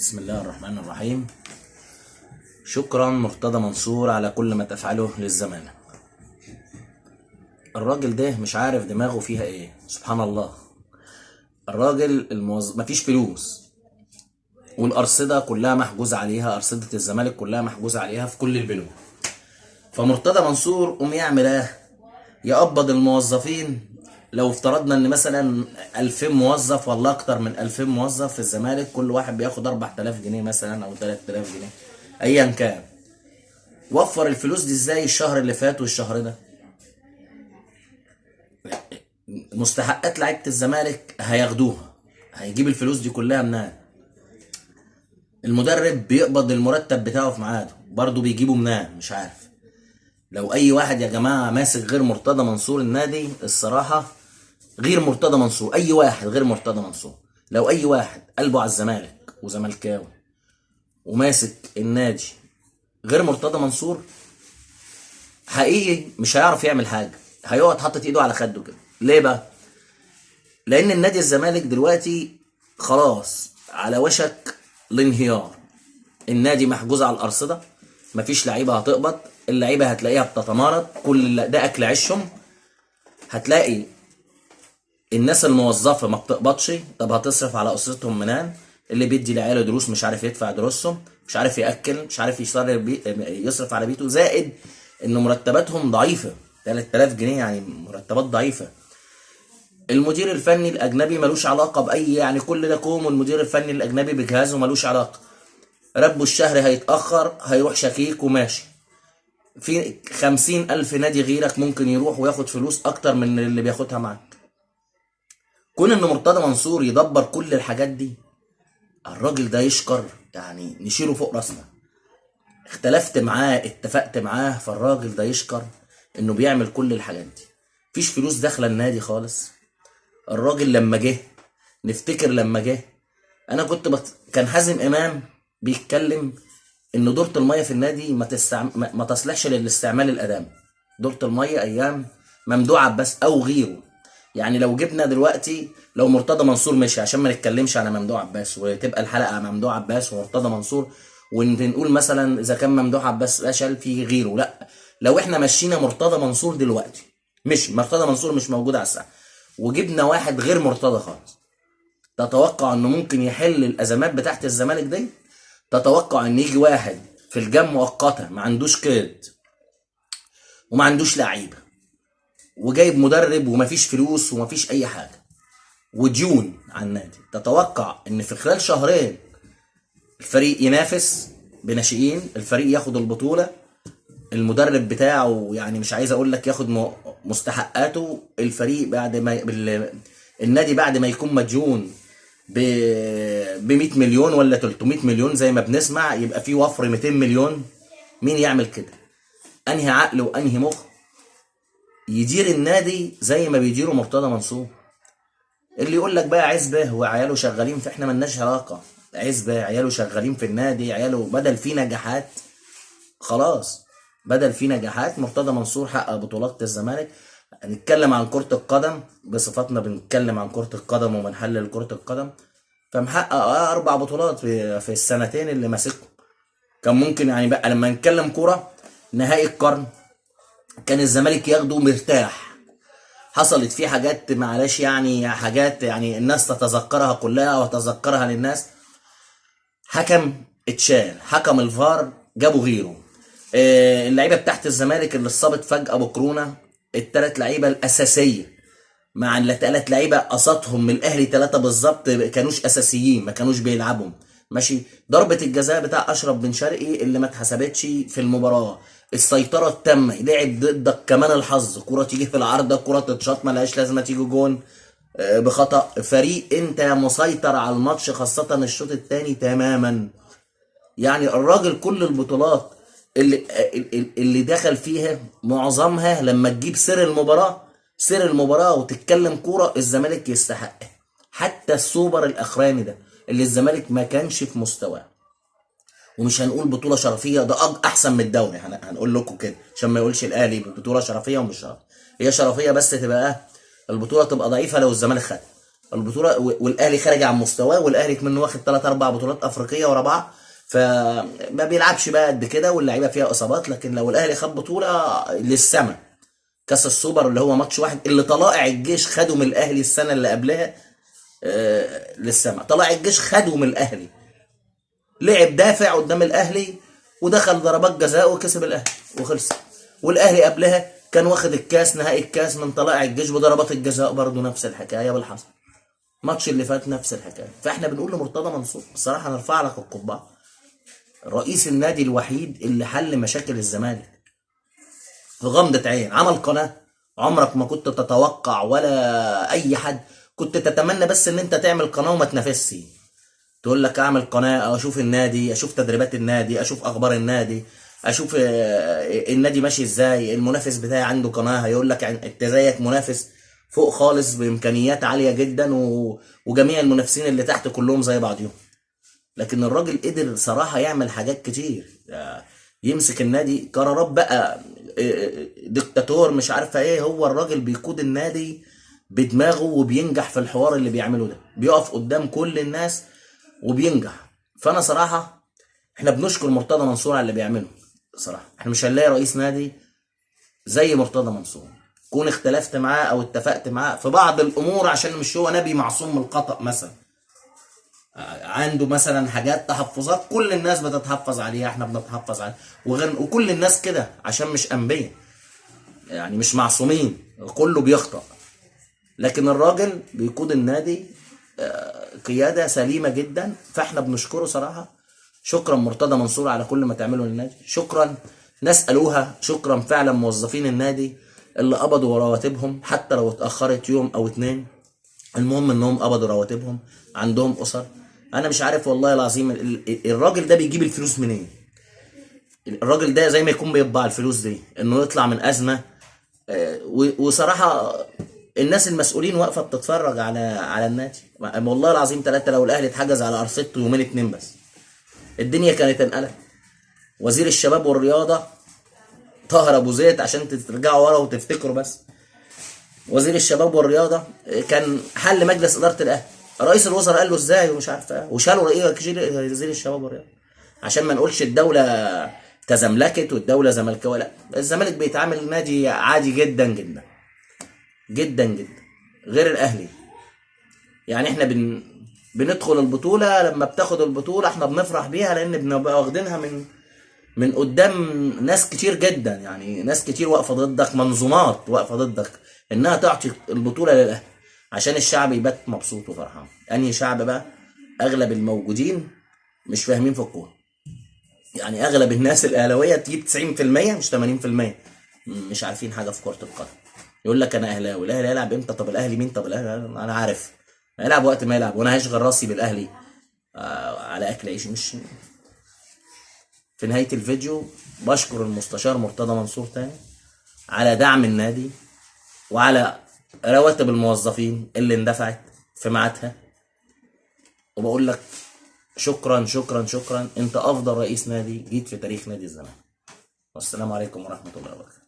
بسم الله الرحمن الرحيم. شكرا مرتضى منصور على كل ما تفعله للزمالك. الراجل ده مش عارف دماغه فيها ايه، سبحان الله. الراجل مفيش فلوس، والارصده كلها محجوز عليها، ارصده الزمالك كلها محجوز عليها في كل البنوك. فمرتضى منصور قوم يعمل ايه؟ يقبض الموظفين. لو افترضنا ان مثلا 2000 موظف ولا اكتر من 2000 موظف في الزمالك، كل واحد بياخد 4000 جنيه مثلا او 3000 جنيه ايا كان، وفر الفلوس دي ازاي الشهر اللي فات والشهر ده؟ مستحقات لعيبة الزمالك هياخدوها، هيجيب الفلوس دي كلها منين؟ المدرب بيقبض المرتب بتاعه في ميعاده، برضه بيجيبه منين؟ مش عارف. لو اي واحد يا جماعة ماسك غير مرتضى منصور النادي، الصراحة غير مرتضى منصور، اي واحد غير مرتضى منصور، لو اي واحد قلبه على الزمالك وزملكاوي وماسك النادي غير مرتضى منصور، حقيقي مش هيعرف يعمل حاجة، هيقعد حاطط ايده على خده كده. ليه بقى؟ لان النادي الزمالك دلوقتي خلاص على وشك الانهيار. النادي محجوز على الارصده، مفيش لعيبة هتقبض، اللعيبة هتلاقيها بتتمارض، كل ده اكل عيشهم. هتلاقي الناس الموظفة ما بتقبضش، طب هتصرف على اسرتهم منين؟ اللي بيدي لعياله دروس مش عارف يدفع دروسهم، مش عارف ياكل، مش عارف يصرف على بيته، زائد ان مرتباتهم ضعيفة، 3000 جنيه يعني مرتبات ضعيفة. المدير الفني الاجنبي ملوش علاقة باي، يعني كل ده كوم، والمدير الفني الاجنبي بجهازه ملوش علاقة. ربه الشهر هيتاخر، هيروح شكيك وماشي. في 50,000 نادي غيرك ممكن يروح وياخد فلوس اكتر من اللي بياخدها معاك. كون ان مرتضى منصور يدبر كل الحاجات دي، الراجل ده يشكر، يعني نشيله فوق راسنا. اختلفت معاه، اتفقت معاه، فالراجل ده يشكر انه بيعمل كل الحاجات دي. مفيش فلوس داخله النادي خالص. الراجل لما جه، نفتكر لما جه، انا كنت كان حازم امام بيتكلم ان دورة المية في النادي ما تصلحش للاستعمال الادامي. دورة المية ايام ممدوح عباس او غيره. يعني لو جبنا دلوقتي، لو مرتضى منصور مشي، عشان ما نتكلمش على ممدوح عباس وتبقى الحلقة ممدوح عباس ومرتضى منصور، ونقول مثلا اذا كان ممدوح عباس فشل في غيره، لا، لو احنا مشينا مرتضى منصور دلوقتي، مش مرتضى منصور مش موجود على الساحة، وجبنا واحد غير مرتضى خالص، تتوقع انه ممكن يحل الازمات بتاعت الزمالك دي؟ تتوقع ان يجي واحد في الجام مؤقتة ما عندوش قيد وما عندوش لعيبة وجايب مدرب ومفيش فلوس ومفيش اي حاجة وديون على النادي، تتوقع ان في خلال شهرين الفريق ينافس بناشئين، الفريق ياخد البطولة، المدرب بتاعه يعني مش عايز اقول لك ياخد مستحقاته، الفريق بعد ما النادي بعد ما يكون مديون ب 100 مليون ولا 300 مليون زي ما بنسمع، يبقى في وفر 200 مليون. مين يعمل كده؟ انهي عقل وانهي مخ يدير النادي زي ما بيديره مرتضى منصور؟ اللي يقول لك بقى عزبه وعياله شغالين، فاحنا ملناش علاقة، عزبه عياله شغالين في النادي، عياله بدل في نجاحات، خلاص بدل في نجاحات. مرتضى منصور حقق بطولات الزمالك. هنتكلم عن كرة القدم بصفتنا بنتكلم عن كرة القدم وبنحلل كرة القدم، فمحقق 4 بطولات في السنتين اللي ماسكهم. كان ممكن يعني بقى لما نتكلم كرة نهائي القرن كان الزمالك ياخده مرتاح. حصلت فيه حاجات معلش، يعني حاجات يعني الناس تتذكرها كلها وتذكرها للناس. حكم اتشال، حكم الفار جابوا غيره، اللعيبة بتاعت الزمالك اللي اتصابت فجأة بكورونا، الثلاث لعيبة الاساسية مع الثلاث لعيبة قصتهم من الاهلي 3 بالظبط كانوش اساسيين، ما كانوش بيلعبوا ماشي. ضربه الجزاء بتاع اشرف بن شرقي اللي ما اتحسبتش في المباراة، السيطرة التامة، لعب ضدك كمان الحظ، كره تيجي في العارضة، كره تتشاط ملهاش لازمه تيجي جون بخطا، فريق انت مسيطر على الماتش خاصة الشوط الثاني تماما. يعني الراجل كل البطولات اللي دخل فيها معظمها لما تجيب سر المباراة، سر المباراة وتتكلم كورة، الزمالك يستحقها. حتى السوبر الاخراني ده اللي الزمالك ما كانش في مستواه، ومش هنقول بطوله شرفيه، ده احسن من الدوري، هنقول لكم كده عشان ما يقولش الاهلي بطوله شرفيه ومش شرفيه، هي شرفيه بس تبقى البطولة تبقى ضعيفة لو الزمالك خدها. البطولة، والاهلي خارج عن مستواه، والاهلي منه واخد 3 4 بطولات افريقية ورا بعض، فما بيلعبش بقى قد كده، واللعيبة فيها اصابات. لكن لو الاهلي خد بطوله للسما، كاس السوبر اللي هو ماتش واحد اللي طلائع الجيش خده من الاهلي السنة اللي قبلها، للسما، طلائع الجيش خده من الاهلي، لعب دافع قدام الاهلي ودخل ضربات جزاء وكسب الاهلي وخلص. والاهلي قبلها كان واخد الكاس، نهائي الكاس من طلائع الجيش بضربات الجزاء برضه نفس الحكاية بالحصل. الماتش اللي فات نفس الحكاية. فاحنا بنقول لمرتضى منصور بصراحة نرفع لك القبعة، رئيس النادي الوحيد اللي حل مشاكل الزمالك في غمضه عين، عمل قناة عمرك ما كنت تتوقع ولا اي حد كنت تتمنى، بس ان انت تعمل قناة وما تنافسش، تقول لك اعمل قناة اشوف النادي، اشوف تدريبات النادي، اشوف اخبار النادي، اشوف النادي ماشي ازاي، المنافس بتاعي عنده قناة هيقول لك انت زيك منافس فوق خالص بامكانيات عالية جدا، وجميع المنافسين اللي تحت كلهم زي بعضهم. لكن الراجل قدر صراحة يعمل حاجات كتير، يمسك النادي قرارات بقى ديكتاتور مش عارفه ايه، هو الراجل بيقود النادي بدماغه وبينجح في الحوار اللي بيعمله ده، بيقف قدام كل الناس وبينجح. فانا صراحة احنا بنشكر مرتضى منصور على اللي بيعمله، صراحة احنا مش هنلاقي رئيس نادي زي مرتضى منصور، كون اختلفت معاه او اتفقت معاه في بعض الامور، عشان مش هو نبي معصوم من الخطأ مثلا، عنده مثلا حاجات تحفظات كل الناس بتتحفظ عليها، احنا بنتحفظ عليها وغير، وكل الناس كده عشان مش انبياء يعني، مش معصومين، كله بيخطأ. لكن الراجل بيقود النادي قيادة سليمة جدا، فاحنا بنشكره صراحة. شكرا مرتضى منصور على كل ما تعمله للنادي، شكرا ناس قالوها، شكرا فعلا موظفين النادي اللي قبضوا رواتبهم حتى لو اتأخرت يوم او اتنين، المهم انهم قبضوا رواتبهم، عندهم اسر. انا مش عارف والله العظيم الراجل ده بيجيب الفلوس منين، الراجل ده زي ما يكون بيطبع الفلوس دي انه يطلع من ازمة. وصراحة الناس المسؤولين واقفة بتتفرج على النادي، والله العظيم 3 لو الاهلي اتحجز على ارصدته يومين 2 بس الدنيا كانت انقلت. وزير الشباب والرياضة طاهر ابو زيد، عشان ترجعوا ورا وتفتكروا بس، وزير الشباب والرياضة كان حل مجلس ادارة الاهلي، رئيس الوزراء قال له ازاي ومش عارف ايه، وشالوا وزير الشباب والرياضة، عشان ما نقولش الدولة تزملكت والدولة زملكاويه، لا الزمالك بيتعامل نادي عادي جدا جدا جدا جدا غير الاهلي. يعني احنا بندخل البطولة، لما بتاخد البطولة احنا بنفرح بيها لان بنبقى واخدينها من قدام ناس كتير جدا، يعني ناس كتير واقفة ضدك، منظومات واقفة ضدك انها تعطي البطولة للاهلي عشان الشعب يبات مبسوط وفرحان. انهي شعب بقى؟ اغلب الموجودين مش فاهمين في الكورة، يعني اغلب الناس الاهلاوية تجيب 90% مش 80% مش عارفين حاجة في كره القدم. يقول لك انا اهلاوي، الاهلي هيلعب امتى؟ طب الاهلي مين؟ طب الاهلي انا عارف هيلعب وقت ما يلعب، وانا هشغل راسي بالاهلي على اكل عيش. مش في نهاية الفيديو بشكر المستشار مرتضى منصور تاني على دعم النادي وعلى رواتب الموظفين اللي اندفعت في ميعادها، وبقول لك شكرا شكرا شكرا، انت افضل رئيس نادي جيت في تاريخ نادي الزمالك. والسلام عليكم ورحمة الله وبركاته.